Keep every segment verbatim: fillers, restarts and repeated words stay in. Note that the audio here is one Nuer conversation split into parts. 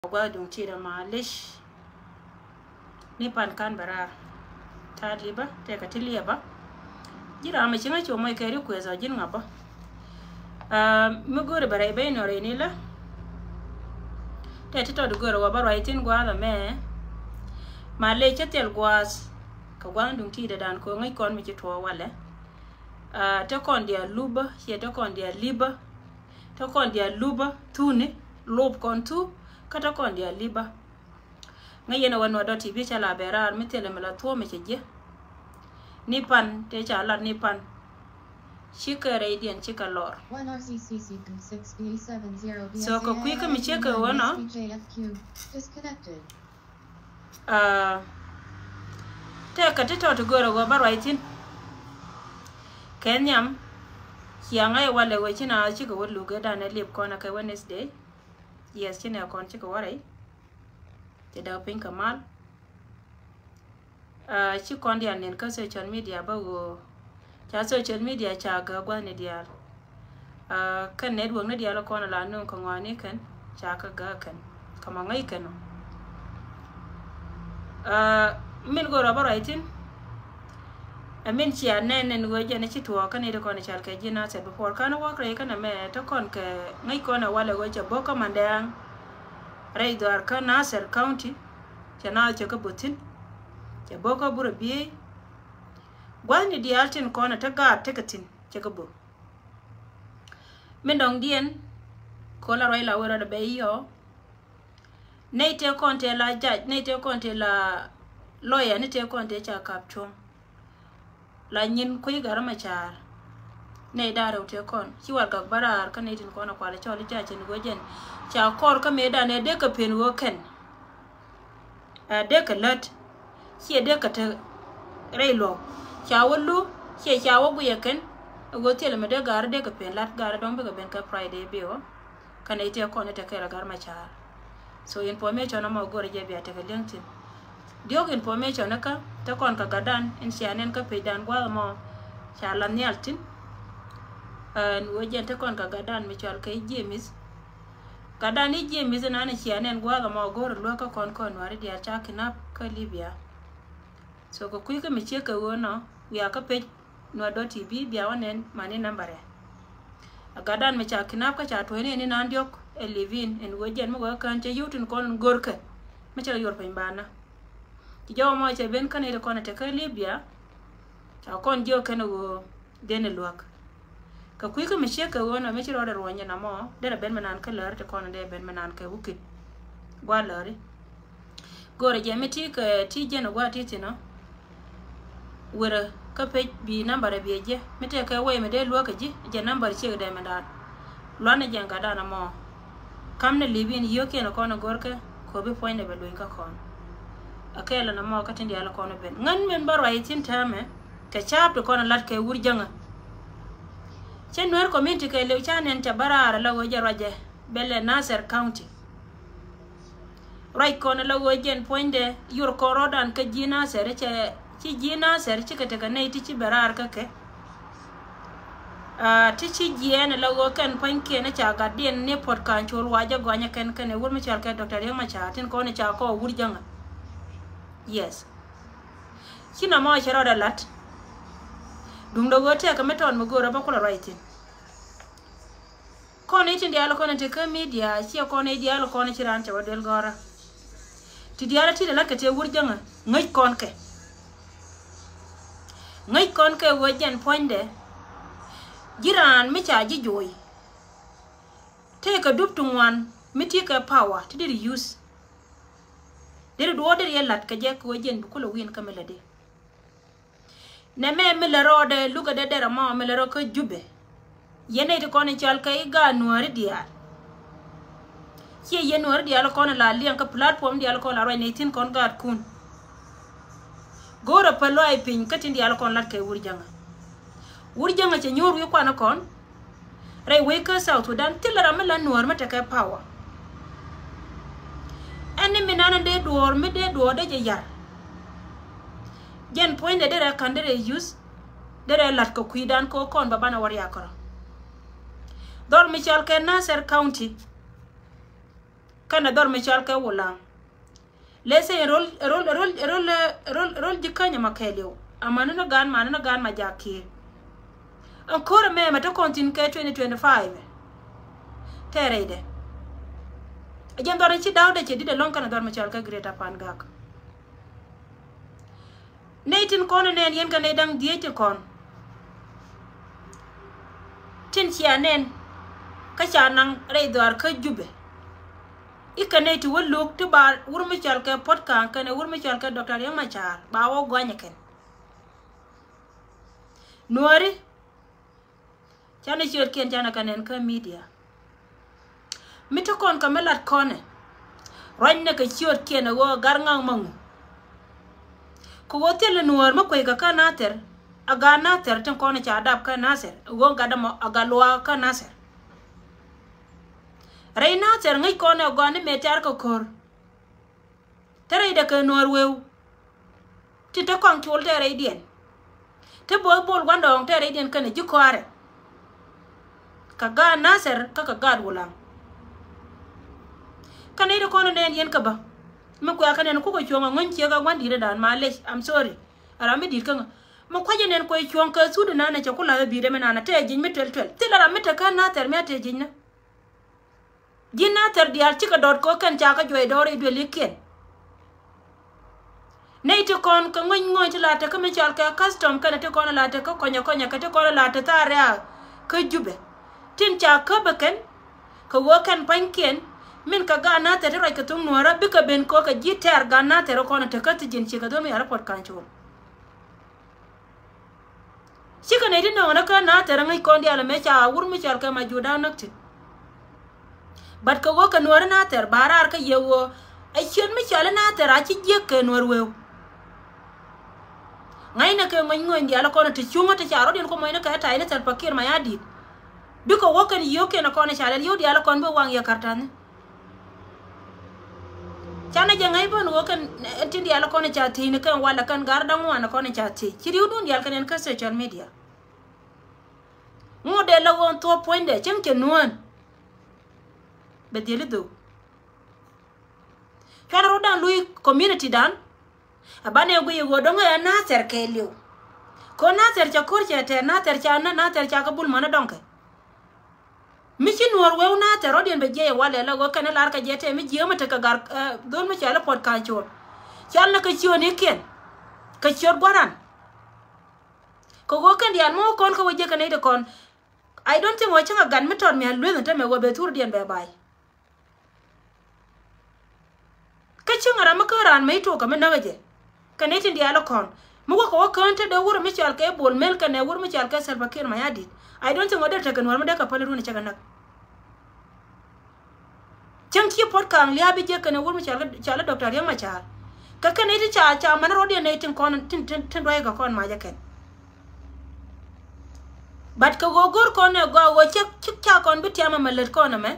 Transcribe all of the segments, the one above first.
Gua̱a̱th duŋ ti̱i̱t ama lec. Ni pan kan bɛ raar. Ta̱a̱ li̱bä tëëkɛ ti liɛpä. Ji̱ ram mi ci ŋäc cuɔ mɔc kɛ request ɔ ji̱n ŋa̱pä. Mi go̱o̱ri bɛ rɛy bɛy nɔ rɛy ni lä. Tɛ ti tɔt go̱o̱ri wä bä ruac thi̱n gua̱a̱th ɛmɛ. Ma lec cä thil gua̱a̱th kɛ gua̱a̱th duŋ ti̱i̱t ɛ dan kɛ ŋäc kɔn mi ci tuɔɔk walɛ. Te kɔn diaal lupä ciɛ te kɔn diaal li̱pä. Te kɔn diaal lupä thuni lop kɔn thu kä te kɔn diaal li̱pä. Ŋäc yɛn ɛ wä Nuer dot T V ca la bɛ raar mi thilɛ mi la thuɔ̱ɔ̱mɛ cɛ jiɛ. Ni pan tëë ca lat ni pan. Cikɛ rɛydiɛn cikɛ lɔr. So kɛ kui̱ kä mi ciek kɛ wä nɔ. Tëëkɛ ti tɔt ti görɛ wä bä ruac thi̱n. Kɛ nhiam. Ciaŋ ɛ walɛ wecin a cikɛ wä luk ɛ dan ɛ lip kɔn ɛ kɛ Wednesday. Yes, ci nɛ kɔn cikɛ wä rɛy. Cɛ däk piny kɛ mal. Ci kɔn diaal nin kä social media bä ɣöö ca social media ca gäk gua̱thni diaal. Kä network ni diaal kɔn la nuŋ kɛ ŋɔani kɛn ca kä gäk kɛn kɛ mɔ ŋäc kɛn ɔ. Min go̱o̱r ɔ bä ruac thi̱n. Ɛ min cia nɛn nɛn ɣöö jɛn ci tuɔɔk kä ni ti kɔn i̱ cal kɛ ji̱ Nasir before kan wäk rɛy kɛn ɛmɛ te kɔn kɛ ŋäc kɔn ɛ walɛ ɣöö cɛ bo̱k kä Mandɛɛŋ. Rɛy dhɔaar kä Nasir County. Cɛ na cɛ kä bo̱ thi̱n. Cɛ bo̱k kä burɛ biey. Gua̱thni diaal tin kɔn ɛ te gaat tekɛ thi̱n cɛ kä bo̱. Min dɔ̱ŋdiɛn ko̱ la ruac la wee rɔɔdɛ bɛ i̱ yɔɔ. Nɛy tëë kɔn tëë la judge, nɛy tëë kɔn tëë la lawyer, ni tëë kɔn tëë ca kap cuɔ̱ŋ. La nyin kui̱ Gat Macar. Nɛy da̱ŋ rɛw tëë kɔn ci warɛgak bä raar kä nɛy tin kɔn a kual cɔl i̱ judge in go̱o̱r jɛn. Ca kɔr kä mëëdan ɛ dee kɛ pen ɣöö kɛn. Ɛ dee kɛ lät. Ciɛ dee kɛ te rɛy luɔ̱k. Ca wä lu ciɛ ca wä guiyɛ kɛn. Ɛ ɣöö thilɛ mi dee gaari dee kɛ pen lat gaari dɔ̱ŋ bikɛ ben kɛ Friday biwä. Kä nɛy tëë kɔn i̱ te kɛɛl ɛ Gat Macar. So information ɛmɔ go̱o̱rɛ jɛ bia tekɛ li̱eŋ thi̱n. Diɔ̱k information kä te kɔn kɛ gatdan in cia nɛn kä pecdan gua̱a̱th ɛmɔ ca la nhial thi̱n. Ɛn wee jɛn te kɔn kɛ gatdan mi cɔal kɛ i̱ James. Gatdan i̱ James inan cia nɛn gua̱a̱th ɛmɔ go̱o̱rɛ luäk kä kɔn kɔn Nuäri diaal ca kidnap kä Libya. So kɛ kui̱ kä mi ciek kɛ ɣöö nɔ wiaa kä pec Nuer dot T V bia wä nɛn mani number ɛ. A gatdan mi ca kidnap kä ca tuɔ̱cni ɛn inan diɔ̱k ɛ live in ɛn wee jɛn mi wee kään cɛ yio̱w tin kɔn in görkɛ mi cɛ kɛ yuɔr piny banä. Ci jɔw mɔ cɛ ben kä nɛy ti kɔn ɛ te kä Libya. Ca kɔn jiök kɛn ɛ ɣöö den ɛ luäk. Kɛ kui̱ kä mi ciek kɛ ɣöö nɔ mi ci rɔɔdɛ ruɔ̱ny ɛn amɔ derɛ ben mi naan kä lär ti kɔn in dee ben mi naan kɛ wi̱ki̱n. Gua̱a̱ läri. Go̱o̱rɛ jɛ mi ti kɛ ti jɛn ɛ gua̱a̱ ti thi̱n ɔ. Werä kä pec bi number ɛ biɛ jɛ mi tëë kɛ wee mi dee luäk kɛ ji̱ jɛ number ciek dee mi daan. Luanɛ jɛ gatdan ɛmɔ. Kam ni live in yio̱kiɛn kɔn ɛ görkɛ kɛ bi puɔ̱nydɛ bɛ luny kä kɔn. Ɛ kɛɛl ɛn ɛmɔ kä tin diaal kɔn ɛ ben ŋän min bä ruac thi̱n täämɛ. Kɛ ca̱a̱p ti kɔn ɛ lat kɛ wur jäŋä. Cä Nuer community kɛ liw ca nɛn ca bä raar ɛ la ɣöö jɛ ruacɛ bɛ lɛ Nasir County. Ruac kɔn ɛ la ɣöö jɛn puɔ̱nydɛ yur kɔn rɔɔdan kä ji̱ Nasir cɛ ci ji̱ Nasir cikɛ tekɛ nɛy ti ci bɛ raar kä kɛ. Ti ci jiɛɛn ɛ la ɣöö kɛn pua̱nykiɛn ɛ ca gatdiɛn ni puɔ̱t ka̱n col wa jɛ gɔ̱a̱nyä kɛn kɛn ɛ wur mi cɔal kɛ Doctor Riek Machar tin kɔn ɛ ca kɔɔk wur jäŋä. Yes. Ci nɔmɔ cɛ rɔɔdɛ la̱t. Duundɛ ɣöö tɛkɛ mi tɔɔn mi göörä bä kulɛ ruac thi̱n. Kɔn i̱ tin diaal kɔn i̱ ti kä media ciɛ kɔn i̱ diaal kɔn i̱ ci raan cɛ wä duel gɔ̱rä. Ti diaal i̱ ti ti la̱t kɛ ti wur jäŋä ŋäc kɔn kɛ. Ŋäc kɔn kɛ wee jɛn puɔ̱nydɛ. Ji̱ raan mi ca ji̱ jo̱o̱y. Tëëkɛ dup ti ŋuan mi ti kɛ power ti diri use. Diri duɔ̱ɔ̱r diri yɛ la̱t kɛ jɛ kɛ wee jɛn bi kulɛ win kä mi lätdi. Nɛmɛ mi lɛ rɔɔdɛ lukɛ dee derɛ mɔ mi lɛ rɔ kä Jubɛ. Yɛn nɛy ti kɔn i̱ cɔal kɛ i̱ gaat Nuääri diaal. Ciɛ yɛn Nuääri diaal kɔn la liɛŋ kä platform diaal kɔn la ruac nɛy thi̱n kɔn gaatkun. Go̱o̱rɛ pä lɔaac piny kä tin diaal kɔn lat kɛ wur jäŋä. Wur jäŋä cɛ nyuur wi̱i̱ kuan kɔn. Rɛy wec kä South Sudan thilɛ ram mi la Nuäär mi tekɛ power. Ɛn ni mi nan dee duɔ̱ɔ̱r mi dee duɔ̱ɔ̱r dee jɛ yar. Jɛn puɔ̱nydɛ derɛ ka̱n derɛ use derɛ la̱t kɛ kui̱dan kɛ kɔn ba banɛ wä riak kärɔ. Dhɔr mi cɔal kɛ Nasir County. Kɛnɛ dhɔr mi cɔal kɛ Wulaŋ. Lɛ sɛ rol, rol, rol, rol, rol, rol ji̱ Känyä ma kɛɛliw. Amäni ni gaan, mani ni gaan ma jakiɛ. Ɛn ko̱r ɛmɛ mɛ te kɔn thi̱n kɛ twenty twenty-five. Tɛɛrɛ idɛ. Ɛ jɛn dhɔr in ci da̱wdɛ cɛ di̱t ɛlɔ̱ŋ kɛnɛ dhɔr mi cɔal kɛ Greater Pangak. Nɛy tin kɔn ɛ nɛn yɛn kɛ nɛy da̱ŋ dhieec tin kɔn. Tin cia nɛn kä ca naŋ rɛy dhɔaar kä Jubɛ. I̱ kɛ nɛy ti wä lo̱k ti ba wur mi cɔal kɛ Puɔt Ka̱a̱ŋ kɛnɛ wur mi cɔal kɛ Doctor Riek Machar ba wä gɔ̱a̱nyɛ kɛn. Nuääri. Canɛ ciötkiɛn canɛ kɛ nɛn kä media. Mi te kɔn kɛ mi lat kɔnɛ. Ruacnɛ kɛ ciötkiɛn ɛ ɣöö gat ŋa̱ŋ ma ŋu. Kɛ ɣöö thilɛ Nuäär mi kueckɛ kä Nathir. A gat Nathir tin kɔn ca dap kä Nathir ɛ ɣöö gat ɛmɔ a gat luaak kä Nathir. Rɛy Nathir ŋäc kɔnɛ gɔaa ni mëë tɛ̈r kɛ ko̱r. Te rɛydɛ kɛ Nuäär wëëw. Tin te Kɔaŋ Col te rɛydiɛn. Te Bo̱o̱th Bol Gua̱ndɔɔŋ te rɛydiɛn kɛnɛ ji̱ kɔaarɛ. Kɛ gaat Nathir kä kɛ gaat Wulaŋ. Kä nɛy ti kɔn nɛn yɛn kä bä. Mi kuɛ kä nɛn kukɛ cuɔ̱ŋ a ŋuny ciek a gua̱n di̱t ɛ dan malec, I'm sorry. A ram mi di̱t kä ŋä. Mi kua̱c ɛ nɛn kuɛ cuɔ̱ŋ kɛ thut ɛ nanɛ cɛ ku la̱th ɛ bi̱i̱t ɛmɛ nanɛ te ji̱ny mi tuɛl tuɛl. Thilɛ ram mi te kä Nathir mi a te ji̱ny nä. Ji̱n Nathir diaal cikɛ dɔɔt kɛ ɣöö kɛn ca kä juɔc dɔɔr i̱ duëlikiɛn. Nɛy ti kɔn kɛ ŋuny ŋuny ti la tekä mi cɔal kɛ custom kɛnɛ ti kɔn la tekä kɔnyɛ kɔnyɛ kɛ ti kɔn la te thaar riaak kä Jubɛ. Tin ca käp ɛ kɛn kɛ ɣöö kɛn pa̱nykiɛn min kɛ gaat Nathir ti ruac kɛ thok Nuäärä bikɛ ben kɛ ɣöö kɛ ji̱ tɛɛr gaat Nathir kɔn tekä ti ji̱n cikɛ dhol mi yal Puɔt Ka̱a̱ŋ Col. Cikɛ nɛy ti nööŋä kä Nathir ŋäc kɔn diaal ɛmɛ ca wur mi cɔal kɛ Majuda näk thi̱n. But kɛ ɣöö kɛ Nuääri Nathir ba raar kä yɛ ɣöö ɛ ciöt mi cɔal i̱ Nathir a ci jiäk kɛ Nuäär wëëw. Ŋa̱cnɛ kɛ ŋöny ŋöny diaal kɔn ti cuŋä ti ca rɔ̱diɛn ku mɔcnɛ kɛ ta̱y ni Salva Kiir Mayardit. Bikɛ wä kɛn yio̱o̱kiɛn kɔn ca lɛl yio̱o̱k diaal kɔn bi waŋ yɛ karta̱ni. Canɛ jɛ ŋäc bän ɣöö kɛn ɛn tin diaal kɔn ca thiecni kɛn walɛ kɛn gar da̱ŋ ŋuan kɔn ca thiec ci ri̱wdun diaal kɛn ɛn kä social media. Ŋot dee la ɣöö thuɔ̱ɔ̱p puɔ̱nydɛ cäŋ cɛ nuään. Bɛ dhiel i̱ dhok. Cuanɛ rot da̱ŋ luc community dan. A banɛ guiy i̱ ɣöö dɔ̱ŋ ɛ Nathir kɛɛliw. Kɛ ɣöö Nathir ca ko̱r cɛ tɛɛr Nathir ca nä Nathir ca kɛ bul mänä dɔ̱ŋkɛ. Mi ci Nuäär wëëw Nathir rɔ̱diɛn bɛ jiɛc ɛ walɛ la ɣöö kɛn ɛ lar kɛ jɛ tɛɛ mi jiäämä tekɛ gar, eh, dhol mi cɔal i̱ Puɔt Ka̱a̱ŋ Col. Cɔal ni kɛ ciöönikiɛn. Kɛ ciöt gua̱ran. Kɛ ɣöö kɛn diaal mi wä kɔn kä wä jiäk kɛ nɛy ti kɔn. I don't think wä cäŋ a gat mi tɔt mi a lueth ni tämɛ wä bɛ thurdiɛn bɛ bay. Kä cieŋ ram mi kä raan mec tuɔɔk kɛ mi näk ɛ jɛ. Kɛ nɛy tin diaal ɛ kɔn mi wäkɛ wä kään te dee wur mi cɔal kɛ Bol Mel kɛnɛ wur mi cɔal kɛ Salva Kiir Mayardit. I don't think wä dee tekɛ Nuäär mi dee kɛ päl run cɛ kɛ näk. Cäŋ ci Puɔt Ka̱a̱ŋ lia̱a̱ bi jek kɛnɛ wur mi cɔal kɛ, cɔal kɛ Doctor Riek Machar. Kɛ kɛ nɛy ti ca, ca män rɔ̱diɛn nɛy tin kɔn, tin, tin, tin ruac kɛ kɔn macä kɛn. But kɛ ɣöö go̱r kɔn ɛ gɔaa ɣöö cä, cä, ca kɔn bi tiam ɛmɛ lät kɔn ɛmɛ.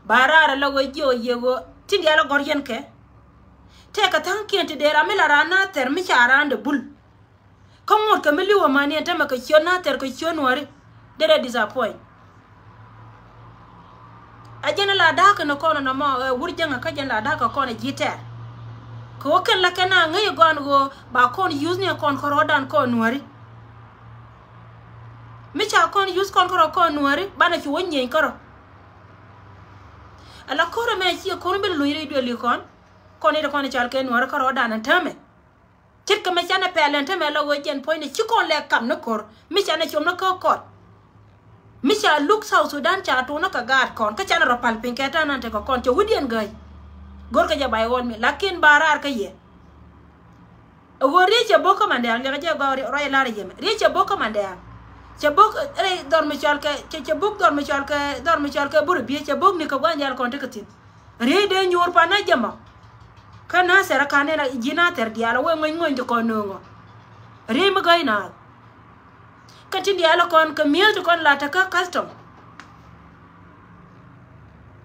Ba raar ala ɣöö jiɛ ɣöö yiëë ɣöö tin diaal ɛ gɔ̱r yɛn kɛ. Tëëkɛ tha̱a̱ŋkiɛn ti dee ram mi la raan Nathir mi ca raan dee bul. Kä ŋot kɛ mi li̱w ɛmani ɛn tämɛ kɛ ciöt Nathir kɛ ciöt Nuääri. Derɛ disappoint. Ɛ jɛn la da̱a̱k kɛn kɔn nɔmɔ, ɛ, wur jäŋä kä jɛn la da̱a̱k kɛ kɔn ɛ ji̱ tɛɛr. Kɛ ɣöö kɛn la kɛn a ŋäc ɛ gɔaan ɣöö ba kɔn use ni ɛ kɔn kärɔ̱dan kɔn Nuääri. Mi ca kɔn use kɔn kärɔ̱ kɔn Nuääri banɛ cu wä nyieny kärɔ̱. Ala ko̱r ɛmɛ ciɛ ko̱r mi bi luny ri duëli kɔn. Kɔn i̱ ti kɔn i̱ cɔal kɛ Nuääri kärɔ̱dan ɛn täämɛ. Ce̱tkɛ mɛ canɛ pɛl ɛn täämɛ la ɣöö jɛn puɔ̱nydɛ ci kɔn lɛ kam ni ko̱r mi canɛ com ni kä kɔt. Mi ca luk South Sudan ca tuun ni kɛ gaat kɔn kä canɛ rɔ pal piny kɛ ta̱a̱ nan tekɛ kɔn cɛ wi̱diɛn gäi. Go̱rkɛ jɛ bay ɣɔn mi lakin ba raar kä yɛ. Ɛ ɣöö riey cɛ bo̱k kä Mandɛɛŋ liɛŋɛ jɛ gɔaa ruac lar yɛmɛ riey cɛ bo̱k kä Mandɛɛŋ. Cɛ bo̱k rɛy dhɔr mi cɔal kɛ, cɛ, cɛ bo̱k dhɔr mi cɔal kɛ, dhɔr mi cɔal kɛ Bur Biey cɛ bo̱k ni kɛ gua̱n diaal kɔn tekɛ thi̱n. Riey dee nyuur pan na jɛ mɔ. Kä Nathir ɛ ka̱n nɛn a ji̱ Nathir diaal a wee ŋueny ŋueny ti kɔn nööŋɔ. Riey mi gäi naath. Kä tin diaal ɛ kɔn kɛ mi̱eth ti kɔn la tekä custom.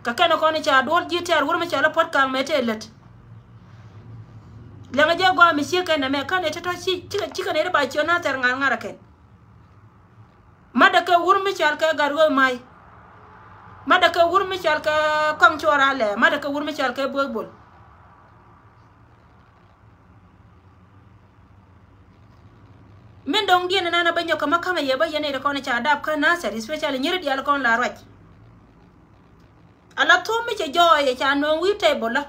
Kɛ kɛn ɛ kɔn ca duɔl ji̱ tɛɛr wur mi cɔal ɛ Puɔt Ka̱a̱ŋ mɛ tëë lät. Liɛŋɛ jɛ gɔaa mi ciek kɛn nɛmɛ kɛn ɛ tɔ̱tɔ̱ ci, cikɛ, cikɛ nɛy ti ba ciöt Nathir ŋa̱r ŋa̱r ɛ kɛn. Matdɛ kɛ wur mi cɔal kɛ Gatwec Mac. Madɛ kɛ wur mi cɔal kɛ Kɔaŋ Cuɔr Alɛ, madɛ kɛ wur mi cɔal kɛ Buɔth Bol. Min dɔ̱ŋ diɛn nana bä nyɔk kä ma ka̱mɛ yɛ bä yɛn ɛ kɔn ca dap kä Nasir, especially nyiri diaal kɔn la ruac. Ala thom mi cɛ jɔɔyɛ ca nööŋ wi̱i̱ table la.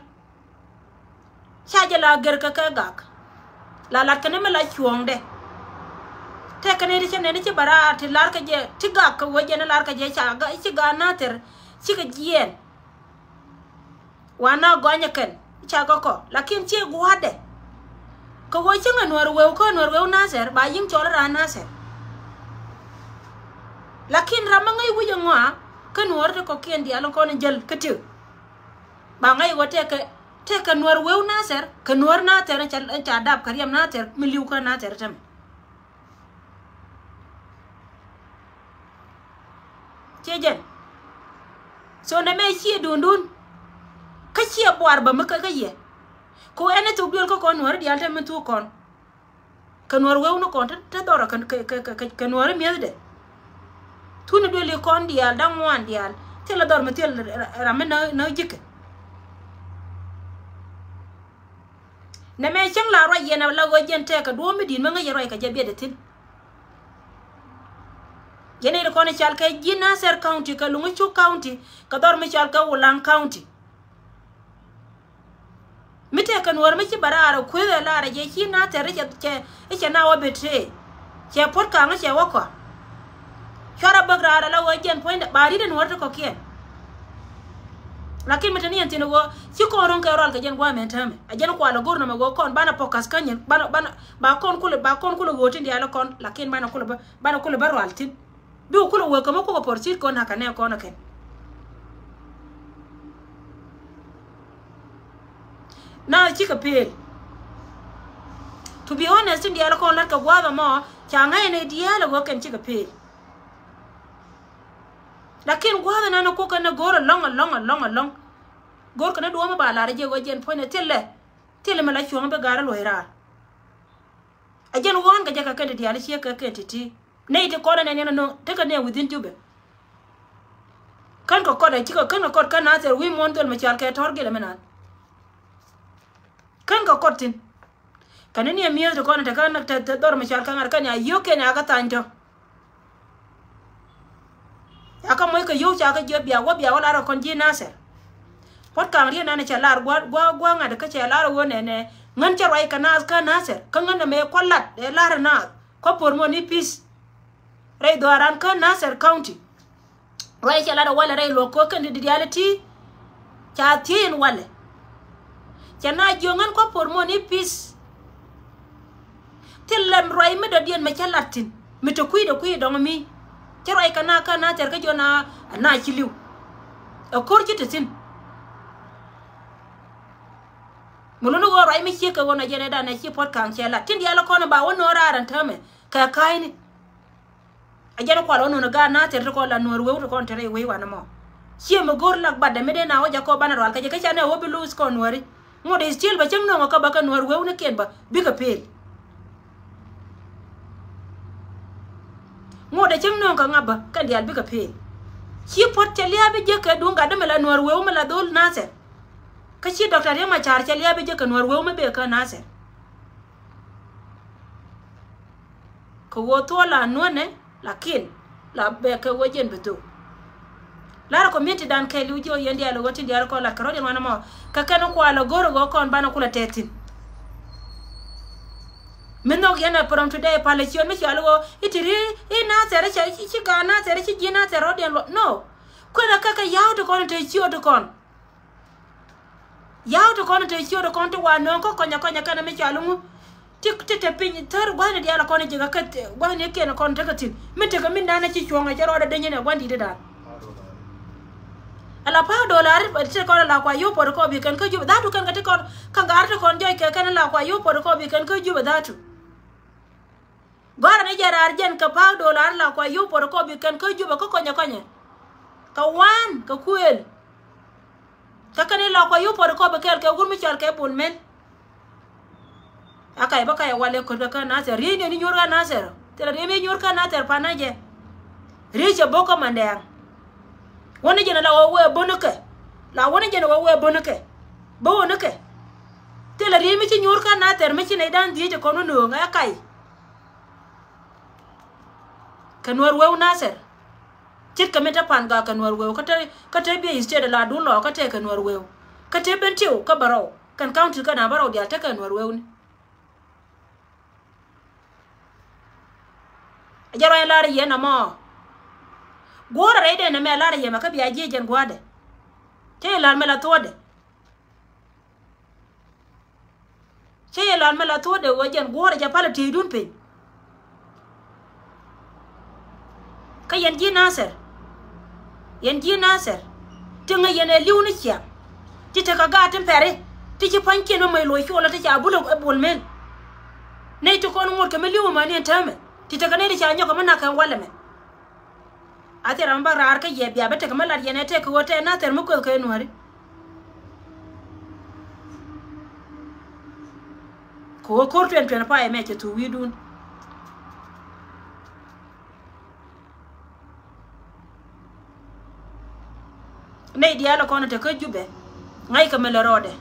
Ca jɛ la ger kɛ kɛ gak. La lat kɛ ni mi la cuɔ̱ɔ̱ŋdɛ. Tɛk kɛ ni ti cɛ nɛni ci bɛ raar ti lar kɛ jɛ ti gak kɛ wee jɛ ni lar kɛ jɛ ca ga ci ga Nasir cikɛ jiɛɛn. Wa na gɔnyɛ kɛn ca gɔkɔ lakin ciɛ gua̱dɛ. Kɛ wee cäŋ ɛ Nuäär weu kä Nuäär weu Nasir ba yiŋ cɔl raan Nasir. Lakin ram mi ŋäc wi̱c ɛŋɔa kä Nuäär ti kɔkiɛn diaal kɔn jäl kä ti̱. Ba ŋäc wä tɛkɛ tɛkɛ Nuäär weu Nasir kɛ Nuäär Nasir ca dap kɛ riɛm Nasir mi li̱w kä Nasir tämɛ. Ciɛ jɛn. So nɛmɛ ciɛ dundun. Kä ciɛ buar bä mi kä kä yɛ. Ku ɛn ɛ thuk duel kä kɔn Nuäär diaal te mi thuk kɔn. Kɛ Nuäär weu ni kɔn te dhɔr kɛ kɛ kɛ kɛ Nuäär miethdɛ. Thuni duel i kɔn diaal da̱ŋ ŋuan diaal thil dhɔr mi thil ram mi na na jikɛ. Nɛmɛ cäŋ la ruac yɛn a la ɣöö jɛn tɛɛk kɛ duɔ̱ɔ̱m mi di̱i̱t mi ŋäc yɛ ruac kɛ jɛ biɛt ɛ thi̱n. Yɛn iri kɔn i̱ cal kɛ ji̱ Nasir County kɛ Luŋucuk County kɛ dhɔr mi cal kɛ Wulaŋ County. Mi tɛɛk kɛ Nuäär mi ci bɛ raar ɛ kueth ɛ lar ɛ jɛ ci Nasir i̱ cɛ i̱ cɛ na wä betray. Cɛ puɔ̱t ka̱ŋ cɛ wä kɔa. Cuarɛ bäk raar ala ɣöö jɛn puɔ̱nydɛ ba ri̱t in wär ti kɔ̱kiɛn. Lakin mi te ni yɛn thi̱n ɣöö ci kɔn ro̱ŋ kɛ rɔal kɛ jɛn gua̱a̱mɛn täämɛ a jɛn kual a go̱r nɔmɛ ɣöö kɔn banɛ pɔkas kä nyin banɛ banɛ ba kɔn kulɛ ba kɔn kulɛ ɣöö tin diaal kɔn lakin banɛ kulɛ bä banɛ kulɛ bä rual thi̱n. Bi kulɛ wee kä mi kukɛ pɔr thi̱t kɔn nakä nɛ kɔn kɛn. Na cikɛ pel. To be honest, tin diaal kɔn lat kɛ gua̱a̱th ɛmɔ ca ŋa̱c ni diaal ɛ wä kɛn cikɛ pel. Lakin gua̱a̱th ɛnɛn kukɛ ni go̱r ɛlɔ̱ŋ ɛlɔ̱ŋ ɛlɔ̱ŋ ɛlɔ̱ŋ. Go̱r kɛ ni duɔ̱ɔ̱m ba lar ɛ jɛ wä jɛn puɔ̱ny ɛ thilɛ thilɛ mi la cuɔ̱ŋ bi ga̱r ɛ luɔ̱c raar. A jɛn ɣɔ̱ɔ̱n kɛ jɛ kɛ kɛn ti diaal ciek kɛ kɛn ti ti. Nɛy ti kɔn ɛnɛ niɛn ɛnɔ tekɛ nɛ within Jubɛ. Kän kɛ kɔt a cikɛ kän kɛ kɔt kä Nathir wi̱i̱ muɔ̱ɔ̱n dhöl mi cal kɛ tɔ̱r gilɛ mi nan. Kän kɛ kɔt thi̱n. Kɛn ni niɛ mi̱eth ti kɔn tekɛ te dhɔr mi cal kɛ ŋa̱r kɛn ya yio̱k kɛn ya kɛ thany tɔ̱. Ca kä moc kɛ yio̱w ca kä jiɛ bia wä bia wä lar ɛ kɔn ji̱ Nathir. Puɔ̱t ka̱ŋ riet nan cɛ lar gua̱ gua̱ gua̱ ŋa̱t kä cɛ lar ɛ ɣöö nɛnɛ ŋän cɛ ruac kɛ naath kä Nathir kä ŋän ɛmɛ kua̱ lat ɛ lar ɛ naath kua̱ por mɔ ni peace. Rɛy dhɔaaran kä Nathir County. Ruac cɛ lar ɛ walɛ rɛy luɔ̱k kɛ kɛn di diaal ɛ ti. Ca thiec ɛn walɛ. Cɛ na jiök ŋän kua̱ por mɔ ni peace. Thilɛ ruac mi dɔ̱diɛn mɛ cä lat thi̱n mi te kui̱dɛ kui̱ dɔ̱ŋ mi cä ruac kɛ na kä Nathir kä jiɔn a na ci li̱w. Ɛ ko̱r ci te thi̱n. Mi luni ɣöö ruac mi ciek kɛ ɣöö na jɛn ɛ dan ɛ ci puɔ̱t ka̱ŋ cɛ lat tin diaal kɔn ba wä no̱o̱ŋ raar ɛn täämɛ kɛ ka̱a̱cni. A jɛn kual wä nuni gaat Nathir ti kɔn la Nuäär weu ti kɔn te rɛy wei wanɛ mɔ. Ciɛ mi go̱r lak batdɛ mi dee na wä jakɔ banɛ rual kä jɛ kä canɛ wä bi luuth kɔn Nuääri. Ŋot is still bä cäŋ nööŋä kä bä kä Nuäär weu ni kiɛn bä bikɛ pel. Ŋot ɛ cäŋ nööŋ kä ŋa̱p bä kɛn diaal bikɛ pel. Ci puɔ̱t cɛ lia̱a̱ bi jek kɛ duŋ gat dämɛ la Nuäär weu mi la dhol Nathir. Kä ci Doctor Riek Machar cɛ lia̱a̱ bi jek kɛ Nuäär weu mi bek kä Nathir. Kɛ ɣöö thuɔ̱ɔ̱ la nuɔ̱nɛ lakin la bɛ kɛ ɣöö jɛn bi thok. Larɛ community dan kɛɛliw ji̱ ɣöö yɛn diaal ɣöö tin diaal kɔn lat kɛ rɔ̱diɛn wanɛ mɔ kɛ kɛn kualɛ go̱r ɣöö kɔn banɛ kulɛ tɛth thi̱n. Mi nhɔk yɛn ɛ pärɔm today palɛ ciöt mi cɔal ɣöö i̱ ti ri i̱ Nathir i̱ cɛ i̱ ci gaat Nathir i̱ ci ji̱ Nathir rɔ̱diɛn luɔt no. Kuenɛ kɛ kɛ ya̱w ti kɔn i̱ te ciöt ti kɔn. Ya̱w ti kɔn te ciöt ti kɔn ti wa nööŋ kä kɔnyɛ kɔnyɛ kɛn mi cɔal iŋu. Ti ti te piny thär gua̱thni diaal kɔn ji̱ kä gua̱thni kiɛn kɔn tekɛ thi̱n mi tekɛ min dan ci cuɔ̱ŋ ɛ cɛ rɔɔdɛ deny in ɛ gua̱n di̱t dan. Ala pa̱a̱ dolar ti kɔn ala kua yop puɔt kɔ bi kɛn kä Jubɛ dhatu kɛn kä ti kɔn kä gar ti kɔn jɔc kɛ kɛn ala kua yop puɔt kɔ bi kɛn kä Jubɛ dhatu. Gɔ̱rä ni jɛ raar jɛn kɛ pa̱a̱k dolar la kua yop puɔt kɔ bi kɛn kä Jubɛ kä kɔnyɛ kɔnyɛ. Kɛ wan kɛ kuëël. Kä kɛn in la kua yop puɔt kɔ bi kɛɛl kɛ wur mi cɔal kɛ Bol Mel. A kac bä kac ɛ wal ɛ ko̱t kɛ kä Nathir riey ni ni nyuur kä Nathir. Thilɛ riey mi nyuur kä Nathir pan na jɛ. Riey cɛ bo̱k kä Mandɛɛŋ. Wäni jɛn la wä wee bäni kɛ. La wäni jɛn wä wee bäni kɛ. Bä wäni kɛ. Thilɛ riey mi ci nyuur kä Nathɛr mi ci nɛy da̱a̱n dhieec ɛ kɔn wä nööŋ ɛ kac. Kɛ Nuɛr weu Nathɛr. Ce̱tkɛ min te Pangak kɛ Nuɛr weu kä te, kä te Biey State la duun lɔ kä te kɛ Nuɛr weu. Kä te Bentiu kä Barɔw. Kɛn county kä na Barɔw diaal te kɛ Nuɛr weu ni. Jɛ ruany lar yɛn amɔ. Guɔ̱ɔ̱rɛ rɛy dee nɛmɛ lar yɛn mɛ kä bia jiɛ jɛn gua̱a̱dɛ. Cä yɛ lar mɛ la thuɔ̱ɔ̱dɛ. Cä yɛ lar mɛ la thuɔ̱ɔ̱dɛ ɣöö jɛn guɔ̱ɔ̱rɛ jɛ palɛ ti̱eydun piny. Kä yɛn ji̱ Nathɛr. Yɛn ji̱ Nathɛr. Ti ŋäc yɛn ɛ li̱w ni ciaŋ. Ti tekɛ gaat tin pɛri. Ti ci pa̱nykiɛn mi mɔc loc cuɔlä ti ca bulä ɛ Bol Mel. Nɛy ti kɔn ŋuɔ̱tkɛ mi li̱w mäni ɛn täämɛ. Ti tekɛ nɛy ti ca nyɔkɛ mi na̱kɛ walɛ mɛ. A thil ram mi bä raar kä yɛ bia bä tekɛ mi lat yɛn ɛ tɛk kɛ ɣöö tɛ Nathɛr mi kueth kɛ Nuääri. Kɛ ɣöö ko̱r twenty twenty-five mɛ cɛ thuk wi̱i̱dun. Nɛy diaal kɔn te kä Jubɛ ŋa̱ckɛ mi lɛ rɔɔdɛ.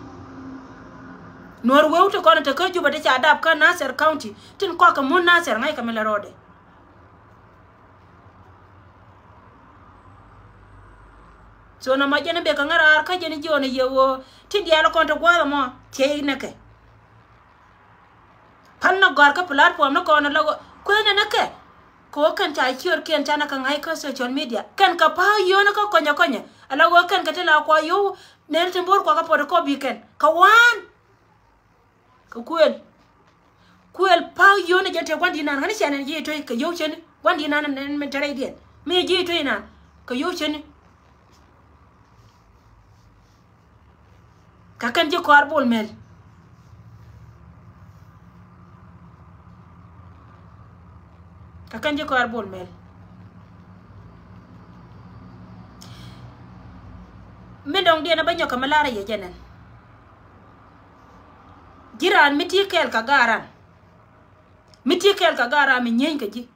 Nuäär weu ti kɔn te kä Jubɛ ti ca dap kä Nathɛr County tin kɔakɛ mun Nathɛr ŋa̱ckɛ mi lɛ rɔɔdɛ. So nɔmɔ jɛn bɛ kɛ ŋäraar kä jɛn jiɔn yɛ ɣöö ti diaal kɔn te gua̱a̱th ɛmɔ thiey nɛkɛ. Pan nɔ gɔ̱a̱r kä platform ni kɔn ala ɣöö kuenɛ nɛkɛ. Kɛ ɣöö kɛn ca ciöörkiɛn canɛ kɛ ŋa̱c kä social media kɛn kɛ pa̱a̱k yio̱o̱ni kä kɔnyɛ kɔnyɛ ala ɣöö kɛn kɛ ti la kua yio̱w nɛn ti bo̱o̱r kua kä photocopy kɛn kɛ waan. Kɛ kuël. Kuël pa̱a̱k yio̱o̱ni jɛn te gua̱ndi̱i̱t naan ɣän cɛn ɛn ji̱ tuey kɛ yio̱w ceni gua̱ndi̱i̱t naan ɛn min te rɛydiɛn mi ji̱ tuey naan kɛ yio̱w ceni. Kä kɛn ji̱ kɔaar Bol Mel. Kä kɛn ji̱ kɔaar Bol Mel. Mi dɔ̱ŋ diɛn a bä nyɔk kɛ mi lar a yɛ jɛ nɛn. Ji̱ raan mi ti kɛɛl kɛ gaat ran. Mi ti kɛɛl kɛ gaat ran mi nyieeny kɛ ji̱.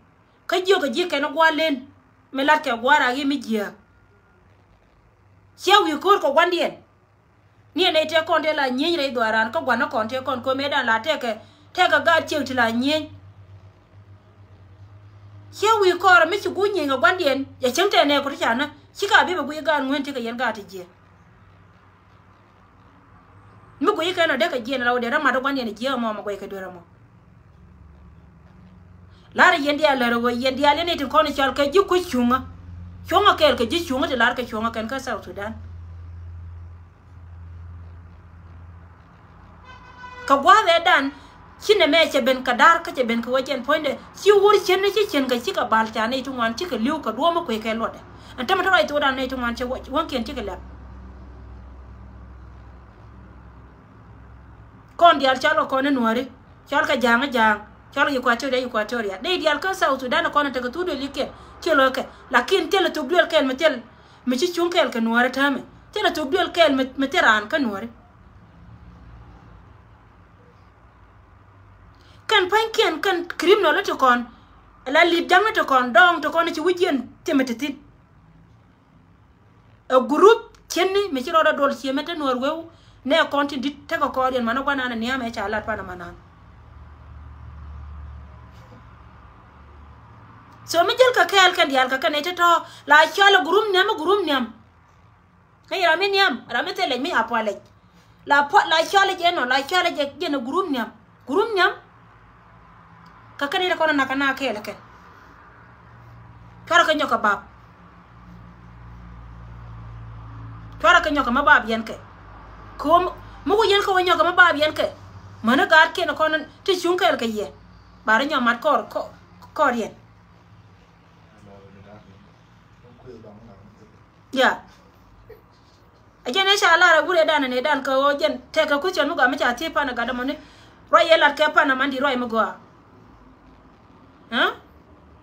Kä jiök kɛ ji̱ kɛn gua̱a̱r len mi lat kɛ gua̱a̱r a ɣi mi jiääk. Ciɛ wi̱i̱ ko̱o̱r kɛ gua̱ndiɛn. Ni ɛn ɛ tëë kɔn tëë la nyieeny rɛy dhuaaran kä gua̱n ni kɔn tëë kɔn ko̱mɛ dan la tɛkɛ tɛkɛ gaat ciek ti la nyieeny. Ciɛ wi̱i̱ kɔɔrɛ mi ci guuc nyieeny kɛ gua̱ndiɛn yɛ cieŋ tɛɛ nɛɛku ti ca nä ci ka bi bɛ guiy gaat ŋueen ti kɛ yɛn gaat ti jiɛ. Mi guiy kɛn ɔ dee kɛ jiɛn la wä dee rɛ mat gua̱ndiɛn jiɛ mɔ mɔ guiy kɛ duer mɔ. Lar yɛn diaal lär ɣöö yɛn diaal yɛn i̱ tin kɔn i̱ cɔal kɛ ji̱ kui̱ cuŋä. Cuŋä kɛɛl kɛ ji̱ cuŋä ti lar kɛ cuŋä kɛn kä South Sudan. Kɛ gua̱a̱th ɛ dan ci nɛ mɛ cɛ ben kɛ da̱r kä cɛ ben kɛ wä jɛn puɔ̱nydɛ ci wur cien ni ci cien kɛ cikɛ bal ca nɛy ti ŋuan cikɛ li̱w kɛ duɔ̱ɔ̱m mi kuëë kɛ luɔtdɛ. Ɛn tämɛ te ruac thokdan nɛy ti ŋuan cɛ wäŋkiɛn cikɛ lɛp. Kɔn diaal cɔl kɛ kɔn i̱ nuääri. Cɔl kɛ ja̱a̱ŋ i̱ ja̱a̱ŋ cɔl kɛ Equatoria i̱ Equatoria. Dee diaal kä South Sudan kɔn in tekɛ thuk duël i̱ kɛl ci lo̱k kɛ. Lakin thilɛ thuk duël kɛl mi thil mi ci cuŋ kɛɛl kɛ nuääri täämɛ. Thilɛ thuk duël kɛl mi, mi thil raan kä nuääri. Kɛn pa̱nykiɛn kɛn criminal ti kɔn. La lit ja̱ŋ ti kɔn dɔɔŋ ti kɔn ci wi̱c yɛn thimɛ ti thi̱n. Ɛ group cieni mi ci rɔɔdɛ duɔl ciemɛ te nuɔɔr weu. Nɛ kɔn tin dit tekɛ kɔɔr yɛn manɔ guanan ɛ niam ɛ ca lat panɛ manan. So mi jäl kɛ kɛɛl kɛn diaal kɛ kɛn ɛ te tɔ̱ la cɔl ɛ group niam ɛ group niam. Ŋäc ram mi niam ram mi thilɛ lɛc mi a pualɛ lɛc. La puɔt la cɔalɛ jɛ nɔ la cɔalɛ jɛ jɛ nɔ gurum niam. Gurum niam. Kä kɛn i̱ rɛ kɔn nak kɛ na kɛɛl kɛn. Cuarɛ kɛ nyɔk kɛ bap. Cuarɛ kɛ nyɔk kɛ ma bap yɛn kɛ. Kɛ wä mi wä yɛn kɛ wä nyɔk kɛ ma bap yɛn kɛ. Mäni gaat kiɛn kɔn ti cuŋ kɛɛl kɛ yɛ. Ba rɛ nyɔk mat kɔr kɔr yɛn. Ya. A jɛn ɛ ca lar a wurɛ dan ni dan kɛ ɣöö jɛn tɛkɛ kucɛn mi gɔaa mi ca thiec pan a gat ɛmɔni. Ruac yɛ lat kɛ pan a man di ruac mi gɔaa.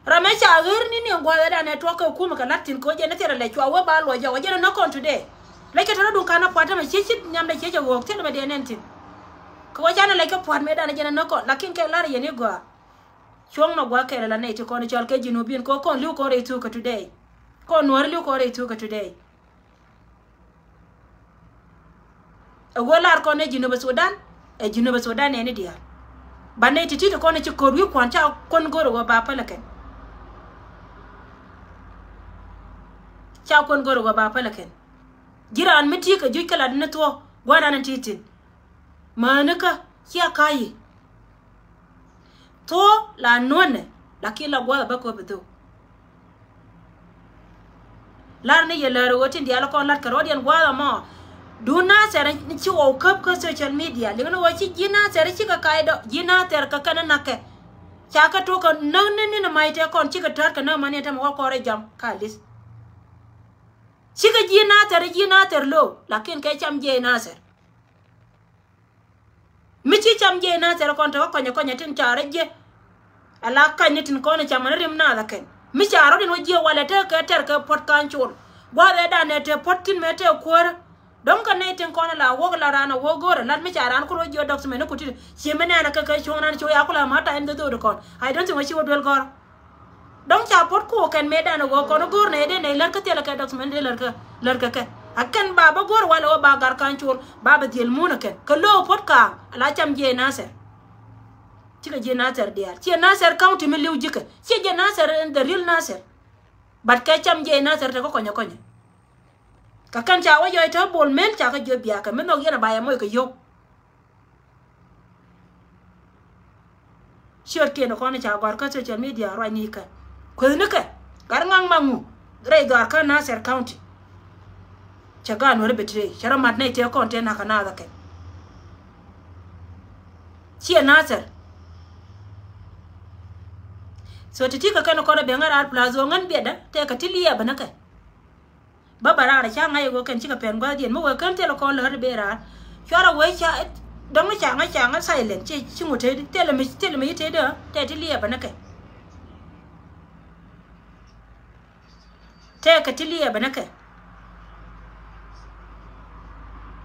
Ram ɛ ca ɣer ni ni gua̱a̱th ɛ dan ɛ tuɔk kɛ kumɛ kɛ lat thin kɛ ɣöö jɛn ɛ thil ɛ lɛ cua wee ba luɔc jɔk ɛ jɛn ɛ näk kɔn today. Lɛ cɛ tɔrɔ duŋ kan a puat tämɛ ciec ci niam dɛ ciec ɛ ɣöök thil mɛ diɛn ɛn thin. Kɛ ɣöö can ɛ lɛc kɛ puat mɛ dan ɛ jɛn ɛ näk kɔn lakin kɛ lar ɛ yɛn i̱ gɔaa. Cuɔ̱ŋ nɔ gua̱a̱k kɛɛl ala nɛy ti kɔn cɔal kɛ Jinubin kɛ kɔn li̱w kɔn rɛy thuk kɛ today. Kɔn nuɔ̱ɔ̱ri li̱w kɔn rɛy thuk kɛ today. Ɛ ɣöö lar kɔn ɛ Jinub Sudan, ɛ Jinub Sudan nɛɛni diaal. Banɛ ti̱ti̱ ti kɔn ɛ ci ko̱r wi̱i̱ kua̱n ca kuɔn go̱r ɛ ɣöö ba päl ɛ kɛn. Ca kuɔn go̱r ɛ ɣöö ba päl ɛ kɛn. Ji̱ raan mi ti̱i̱ kɛ juc kä lat ni thuɔ̱k gua̱n an in ti̱i̱ thi̱n. Mäni kä cia ka̱yi. Thuɔ̱k la nuɔ̱nɛ, lakin la gua̱a̱th a bä köp ɛ thok. Lar ni yɛ lär ɣöö tin diaal kɔn lat kɛ rɔ̱diɛn gua̱a̱th ɛmɔ. Duun Nathɛr ci ɣɔw käp kä social media. Liŋ ni ɣöö ci ji̱ Nathɛr cikɛ kac dɔ̱, ji̱ Nathɛr kɛ kɛn näkɛ. Ca kɛ tok kɛ näk ni ni mac tëë kɔn cikɛ tät kɛ näk mani tɛmɛ wä kɔrɛ jam ka li̱th. Cikɛ ji̱ Nathɛr, ji̱ Nathɛr lo̱o̱, lakin kɛ cam jiɛc Nathɛr. Mi ci cam jiɛc Nathɛr kɔn te kä kɔnyɛ kɔnyɛ tin carɛ jiɛ. Ala kany ni tin kɔn camä ni rim naath ɛ kɛn. Mi ca rɔ̱diɛn wä jiɛ walɛ te kɛ tɛr kɛ puɔ̱t ka̱n col. Gua̱a̱th ɛ danɛ te puɔ̱t kin mɛ te kuäärä. Dɔ̱ŋ kɛ nɛy tin kɔn la wok la raan a wok go̱o̱rɛ lat mi ca raan kur wä jiɛ dɔk thimɛ ni kutit. Ci mi nɛɛnɛ kɛ kɛ cuɔ̱ŋ raan ci wä ya kula ma ta in dhädhööd kɔn. I don't think wä ci wä duel gɔ̱r. Dɔ̱ŋ ca puɔ̱t ku kɛn mëëdan ɛ ɣöö kɔn go̱o̱r nɛy dee nɛy lär kä thilɛ kɛ dɔk thimɛ ni dee lär kɛ, lär kɛ kɛ. A kɛn ba bä go̱o̱r walɛ ɣöö ba gar ka̱n col ba bɛ dhiel muun ɛ kɛn. Kɛ lo̱o̱ puɔ̱t ka̱a̱ŋ ala cam jiɛc Nathɛr. Cikɛ ji̱ Nathɛr diaal. Ciɛ Nathɛr County mi li̱w ji̱kɛ. Ciɛ ji̱ Nathɛr in the real Nathɛr. But kɛ cam jiɛc Nathɛr te kä kɔnyɛ kɔnyɛ. Kɛ kɛn ca wä yɔc te Bol Mel ca kä jiö biakä mi nhɔk yɛn a ba yɛ moc kɛ yio̱w. Ciötkiɛn kɔn ca gɔ̱a̱r kä social media ruacnikɛ. Kuethnikɛ gat ŋa̱ŋ ma ŋu rɛy dhɔaar kä Nathɛr County. Cɛ gaat Nuäri bɛ tëë cɛ rɔ mat nɛy tëë kɔn tëë nakä naath ɛ kɛn. Ciɛ Nathɛr. So ti̱ti̱ kɛ kɛn kɔn ɛ ben ŋa̱ raar plus ɣöö ŋän biɛtdä tëë kɛ ti liɛɛbä ni kɛ. Bä bä raar ca ŋa̱c ɛ ɣöö kɛn cikɛ pɛn gua̱thdiɛn mi wee kän thilɛ kɔn lät ri ben raar. Cuarɛ wee ca dɔ̱ŋ ca ŋa̱c ca ŋa̱c silent ci ci ŋut tëëdi thilɛ mi thilɛ mi ci tëëdi ɣä tëë ti liɛɛbä ni kɛ. Tëëkɛ ti liɛɛbä ni kɛ.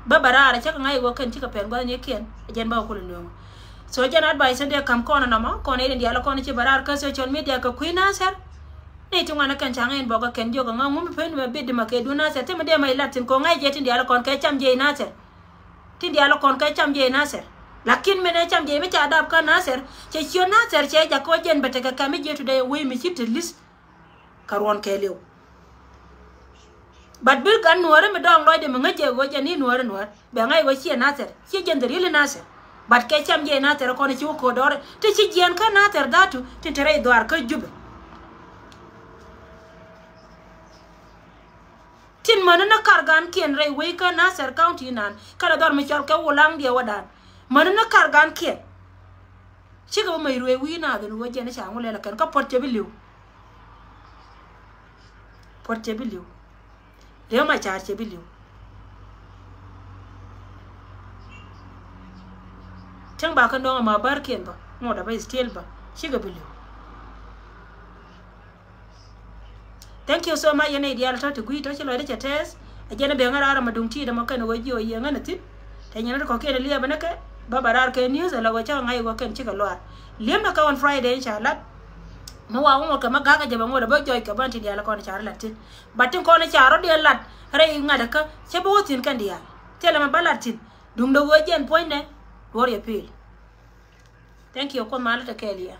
Bä bä raar cä kɛ ŋa̱c ɛ ɣöö kɛn cikɛ pɛn gua̱thnikiɛn ɛ jɛn bä kɛ kulɛ nööŋ. So jɛn advice in dee ka̱m kɔn ɛnɔmɔ kɔn ɛ in diaal kɔn ci bä raar kä social media kɛ kui̱ Nathɛr. Ni ti ŋuan ɛ kɛn ca̱ŋ in bɔk ɛ kɛn jiök ɛ ŋa̱ ŋum pën mɛ bit di mɛ kɛ duun Nathɛr thimɛ dee mɛ ilat thi̱n kɛ ŋa̱c jɛ tin diaal kɔn kɛ cam jiɛc Nathɛr. Tin diaal kɔn kɛ cam jiɛc Nathɛr. Lakin min ɛ cam jiɛc mi ca dap kä Nathɛr cɛ ciö Nathɛr cɛ jak kɛ wä jɛn bɛ tekɛ kɛm mi jiɛ today wee mi ci te li̱th. Kä ruɔ̱n kɛɛliw. But bil gan Nuäri mi dɔ̱ŋ lɔcdɛ mi ŋäc jɛ ɣöö jɛ ni Nuäri Nuäär bɛ ŋa̱c ɣöö ciɛ Nathɛr ciɛ jɛn the real Nathɛr. But kɛ cam jiɛc Nathɛr kɔn ci wä ko̱o̱t dɔɔr ti ci jiɛɛn kä Nathɛr dhatu tin te rɛy dhɔaar kä Jubɛ. Tin mäni ni kar gankiɛn rɛy wec kä Nathɛr County nan kɛnɛ dhɔr mi cɔl kɛ Wulaŋ diɛ wädan. Mäni ni kar gankiɛn. Cikɛ bä mec ruëë wi̱i̱ naath in ɣöö jɛn i̱ ca ŋu lɛl ɛ kɛn kä puɔ̱t cɛ bi li̱w. Puɔ̱t cɛ bi li̱w. Riek Machar cɛ bi li̱w. Cäŋ ba kä nɔŋ ɛmɛ bärkiɛn bä ŋot a bä still bä cikɛ bi li̱w. Thank you so much yɛn nɛy diaal tɔ̱ ti gui̱i̱c tɔ̱ ci lɔcdä cɛ tɛɛth. A jɛn a ben ŋäraar ɛmɛ duŋ ti̱i̱t ɛmɔ kɛn ɣöö ji̱ ɣöö yiëë ŋän a thi̱n. Tɛ nyɛn ri kɔ̱kiɛn a liɛpɛ ni kɛ bä bä raar kɛ news a lɔ ɣöö cä kɛ ŋa̱c ɣöö kɛn cikɛ luaar. Li̱em na kɛ on Friday in ca lat. Mi wa wä ŋot kɛ ma ga̱kä jɛ bɛ ŋot a bä jɔc kɛ bä ti diaal kɔn ca ri lat thi̱n. But tin kɔn ca rɔ diɛ lat rɛy ŋa̱t kä cä bä wä thi̱n kɛn diaal. Thilɛ ma bä lat thi̱n duŋdɛ ɣöö jɛn puɔ̱nydɛ duɔ̱r yɛ pi̱i̱l. Thank you Kuoth ma lat kɛ kɛɛl yɛ.